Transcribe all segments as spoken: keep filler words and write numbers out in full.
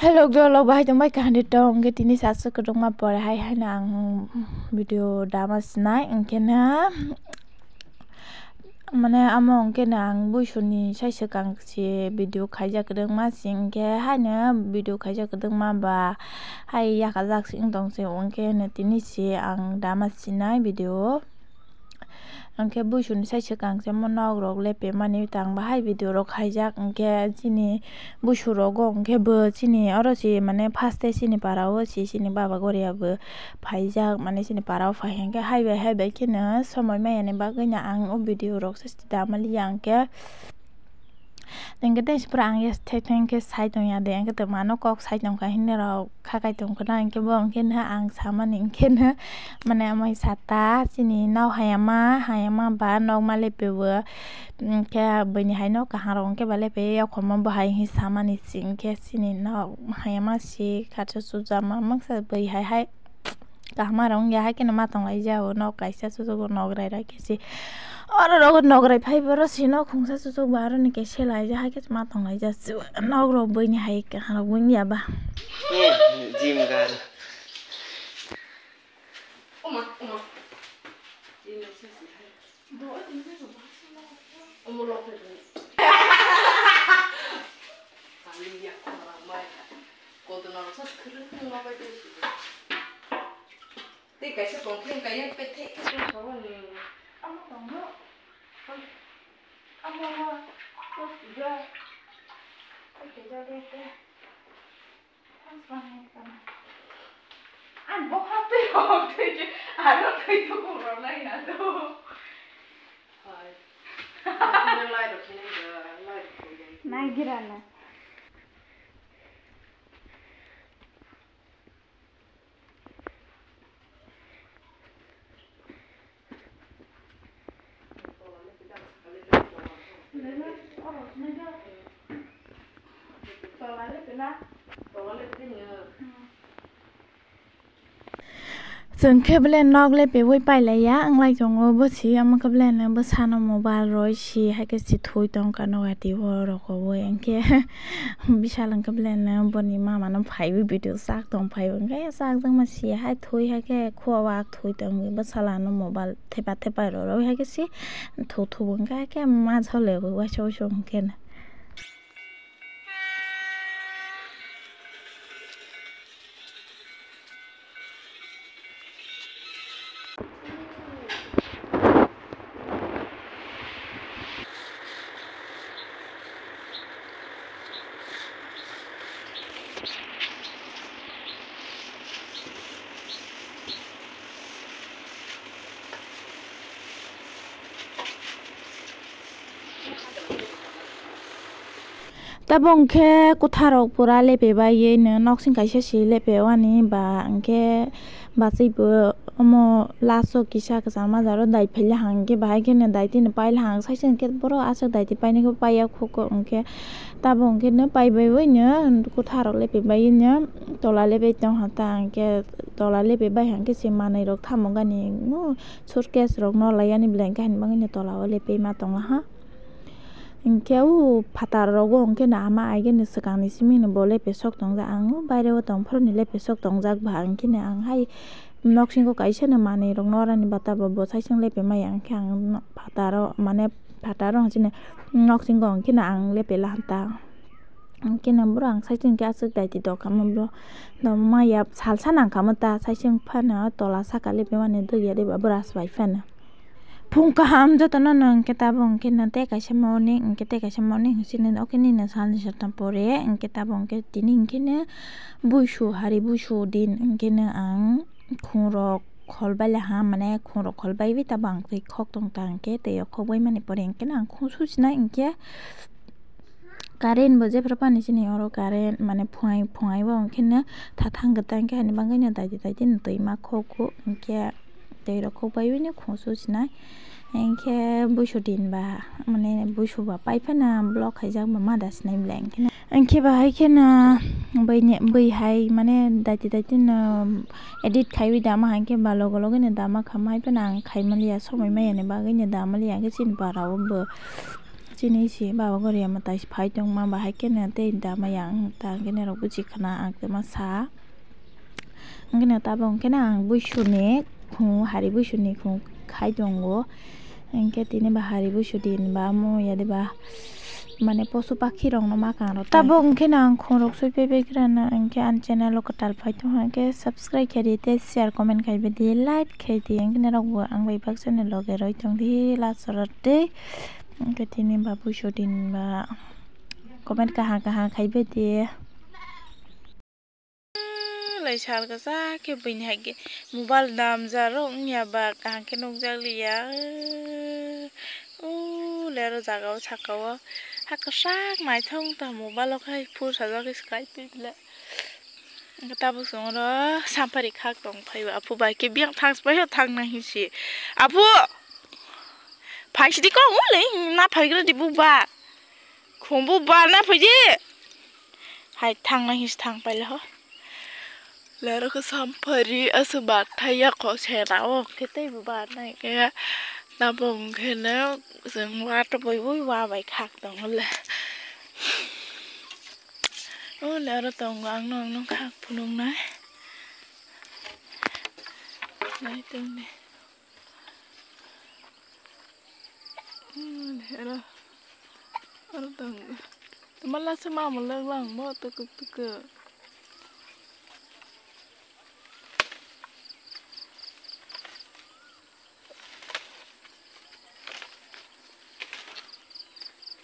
Hello, dolo bahai tongbai kaham de tong, hwnkhe tini sasu kwdwkma pore hai haino ang video dama sinai, hwnkhe na mane amo hwnkhe na ang buisuni sai swkang se video khaijak kwdwkma se, hwnkhe haino video khaijak kwdwkma ba hai yakajak se wng tong se, hwnkhe no tini se ang dama sinai video. Hwnkhe buisuni sai swkang se mo nok rok lepemani tang bahai video rok khaijak, hwnkhe chini buisu rogo hwnkhe bo chini oro se mane first day chini para o se chini baba goria bo phaijak, mane chini para o phai hwnkhe hai bai hai bai kheno somoi maya ni bagwi no ang o video rok se dama liya hwnkhe. Hwnkhe tei se pura ang yes thek thek khe sai tong ya de, hwnkhe twma no kok sai tong kha hinwi rok kha kai tong khna, hwnkhe bo hwnkhe no ang samani hwnkhe no mane amai sata chini nok hayama, hayama ba nok ma lepe bo, hwnkhe buini hai nok kaham rok hwnkhe ba lepe yakhorma bo hai hwnwi samani se, hwnkhe chini nok hayama se khatsa sujama mangsa bui hai hai. Kaham aro wngya, hai kheno ma tonglaijak o nok kaisa susugo nograi rai khe se. Oro rogo nograi phai boro sino khungsa susuk ba aroni khe selaijak, hai khe ma tonglaijak se nok rok buini hai kaham rok wngya ba. Jim gar. Oma, oma. Omo lok phai tong. Kali ya khorang mai. Koto norok sa khwrwng khwrwng ma bai tong si. Tei kaisa tong khe kaya pe thek khe tong sawa ni. Amo tong no. Amo ma. Ko sida. Ko sida de te. Ang bokha twi hok twi ke aro twi tu kurang nai na to. Hai. Nai gira na. Chwng khe bele nok le peui pailaiya, wnglai tongo bwswi, omo khe bele bwsano mobile roi si, hai khe si thui tongkha nok ati o rokowoi, hwnkhe bisal hwnkhe bele boni mama no phaiwi video chak tong phaiwi, hwnkhe chakjakma si hai thui hai khe khua wak thui tongwi bwsala no mobile thepa thepa rorwi hai khe si thu thu hwnkhe hai khe ma jole waisa waisa hwnkhe. Tabok hwnkhe kwtharok pura lepebaiwi no noksing kaisa se lepewani ba hwnkhe bachwi bo omo last o kisa kwchangma jaro dai phailahang hwnkhe bahai kheno dai tini pailahang saising hwnkhe borok aswk dai tini painai khe paiya khuko hwnkhe tabok hwnkhe no paibaiwi no kwtharok lepebaiwi no tola lepe tongkha ta hwnkhe tola lepebai hwnkhe se manwi rok tamo gani suitcase rok no laiyani belai hwnkhe haini bagwi no tola o lepema tonglaha. Hwnkhe o phatar rogo hwnkhe no ama aigeni swkangni simi no bo lepesok tongjak, ang o baire o tongphuru ni lepesok tongjak ba, hwnkhe no ang hai noksingo kaisa no manwi rok no orani bata bo bo saising lepemaya, hwnkhe ang phataro mane phataro hwnchini noksingo hwnkhe no ang lepela ta. Hwnkhe no boro ang saichung khe aswk daiti dokhama bro. Maya salsa nangkhama ta saichung phano tola saka lepimani dugya deba brush bai phano. Phung kaham jotono no hwnkhe tabok hwnkhe no tei kaisa morning hwnkhe tei kaisa morning hwnkhe nini salni satam pore hwnkhe tabok hwnkhe tini hwnkhe no buisu hari buisu din hwnkhe no ang khungrok kholbai laha mane khungrok kholbaiwi tabok ang twi khok tong ta hwnkhe tei o khokbai mani pore hwnkhe no ang khung susinai hwnkhe. Current bo jephru phani chini oro current mane phuai phuai bo hwnkhe no thathang kwtang khe haini bagwi no daiti daiti no twi ma khok kho hwnkhe twi rok khok bai bini khung su sinai hwnkhe buisu din ba mane buisu ba pai phano block khaijak ba ma da sinai belai hwnkhe no hwnkhe bahai kheno bui ni bui hai mane daiti daiti no edit khaiwi dama hwnkhe ba logo logo no dama kha mai phano ang khai maliya somoi maya ni bagwi no dama liya hwnkhe chini para o bo. Chini si baba gori ama tai phai tongma bahai khe no tei da maya ang ta khe norok buji khna ang tei ma sa. Ang khe no tabuk khe no ang buisuni khung hari buisuni khung khai tongo. Ang khe tini ba hari buisu din ba mo ya de ba mane posu pakhi rok no ma kang rok. Tabuk ang khe no ang khung rok sui paipai khe rana ang khe ang channel o kwtal phai tong ang khe subscribe khe di tei share comment khai bai di like khai di ang khe norok bo ang bai baksa ni loge roi tong di last oro tei. Hwnkhe tini ba buisu din ba comment kaham kaham khai bai di. Lai sal kwchak khe buini hai khe mobile damjak rok wngya ba kaham khe nukjak liya. O lero jaga o saka o ha kwchak naithok wngkha mobile o khai phul sajak khe swkai twi le. Tabuk chwng oro sampari khak tong phai o, aphu bai khe biyang thang se pai o, thang nai hinwi si. Aphu! Phai sidi kok o le, na phai gra di buba. Khumbu bar na phai di. Hai thang nai hinwi si thang pai le ho. Lero khe sampari aswk bar thai ya kho se na o khe tei bo bar nai khe. Tabuk hwnkhe no chwng wa to bui bui wa bai khak tong le. O le aro tongo, ang no, ang no kha phunuk nai. Nai tong di. O le aro, aro tongo. Tama lasa ma mo lak lang bo tukuk tukuk.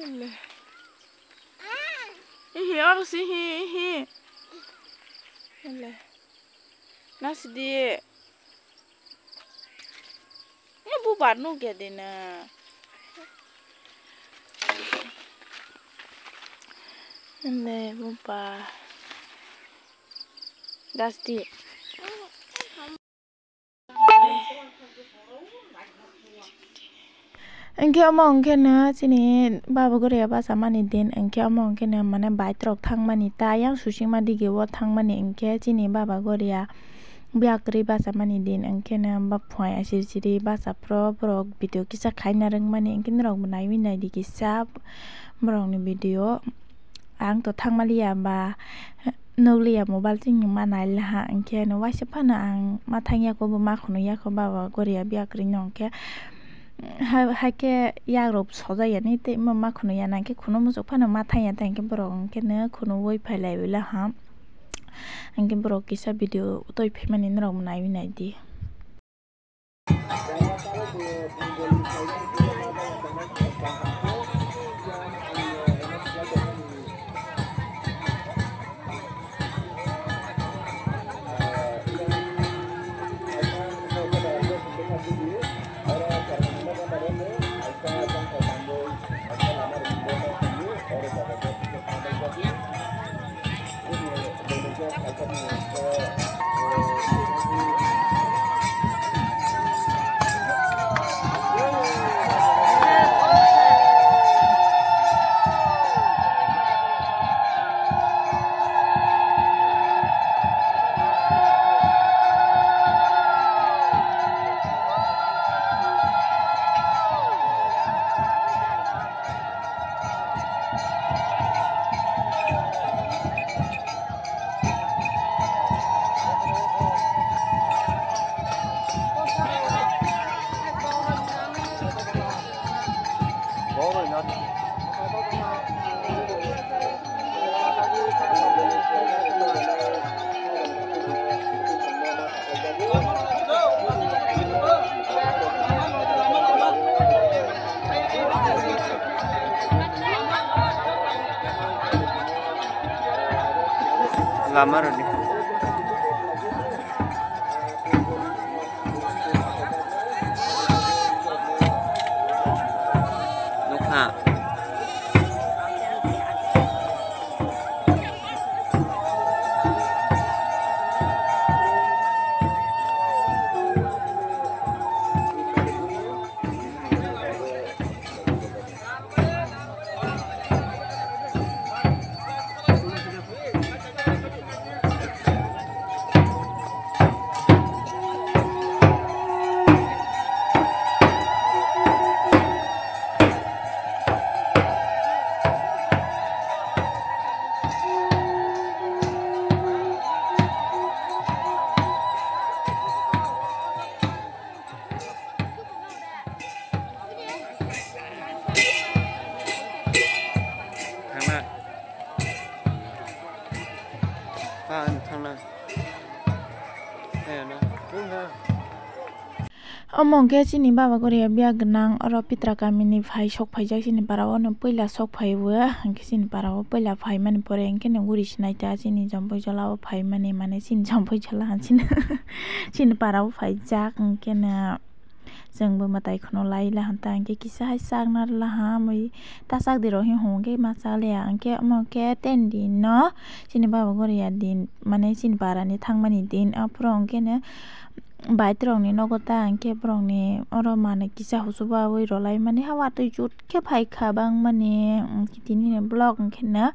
Ele. Ihi, oro si ihi, ihi. Ele. Nasi di. Ini bubar nuk ya dina. Ele bubar. Das di. Hwnkhe omo hwnkhe no chini baba goriya bachamani din, hwnkhe omo hwnkhe no mane bike rok thangmani ta yang susingma dige o thangmani, hwnkhe chini baba goriya biya kwrwi bachamani din, hwnkhe no baphuai asiri siri bacha phro borok video kisa khaina rwngmani, hwnkhe norok bo naiwi naidi kisa borokni video. Ang to thangmaliya ba. Nukliya mobile chini ma nai laha, hwnkhe no waisa phano ang ma thangya kho, bo ma khwnwi ya kho, baba goriya biya kwrwi no hwnkhe. Ha-, haikhe yak rok sojak yani tei ma, ma khwnwi ya na hwnkhe khwno muchuk phano ma thangya, tei hwnkhe borok hwnkhe no khwnwi phai lai laha. Hwnkhe borok kisa video toi phaimani norok bo naiwi naidi. Lama rwdi. Nukha. Ah, ano thangna. Ayana. Omo hwnkhe chini baba Goria biya gwnang oro Pitra kamini phai sok phaijak chini para o, no puila sok phai o, hwnkhe chini para o puila phaimani pore hwnkhe no guri sinai ta chini Jompui Jola o phaimani, mane chini Jompui Jola chini, chini para o phaijak hwnkhe no. Chwngbo mwtai kheno lai la hwn ta hwnkhe kisa hai chakna rwla ha mui ta chak di rw hi hwn khe ma chak liya hwnkhe omo khe ten din no chini baba Goria din mane chini para ni thangmani din aphuru hwnkhe no bike rok ni nogo ta hwnkhe borok ni oro manwi kisa husu bawi rw lai mani ha watwi jut khe phai kha bang mani tini ni vlog hwnkhe no.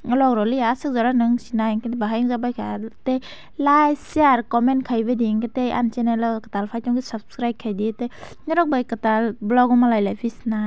Log rw liya aswk jora nwng sinai hwnkhe bahai wngjak bai kha tei like share comment khai bai di hwnkhe tei ani channel o kwtal phai tongkhe subscribe khai di tei norok bai kwtal vlog o malai lai phi sna.